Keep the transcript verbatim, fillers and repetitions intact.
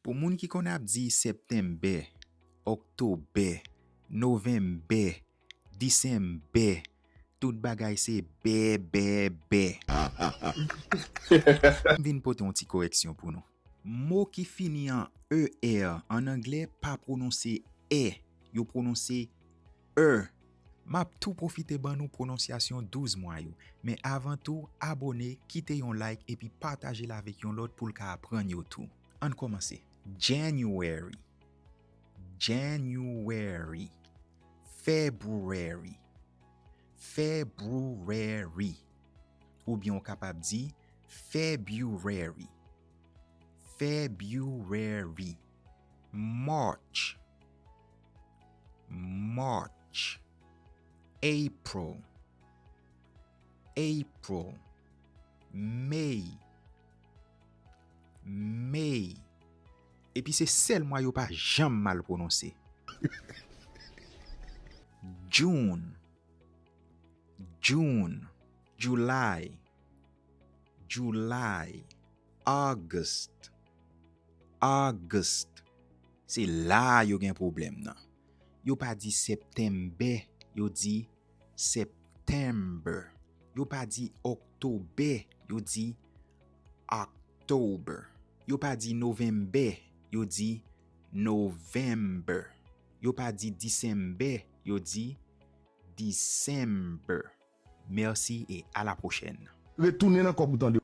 Pou moun ki konn ap di septenbè, oktobè, novembè, disenbè, tout bagay se bè, bè, bè. M vin pote yon ti koreksyon pou nou. Mo ki fini an E R an anglè pa pwononse è, yo pwononse e. M ap tou pwofite ban nou pwononsyasyon douz mwa yo, men avan tou, abòne, kite yon like epi pataje l avèk yon lòt pou l ka aprann yo tou. Ann kòmanse. January, January, February, February, oubyen ou kapab di February, February, March, March, April, April, May, May. Epi se sèl mwa yo pa janm mal pwononse. June, June, July, July, August, August. Se la a yo gen pwoblèm nan. Yo pa di septenbè, yo di September. Yo pa di oktobè, yo di October. Yo pa di novembè, yo di November. Yo pa di disenbè, yo di December. Mèsi e a la pwochèn. Retounen nan kòb ou tande.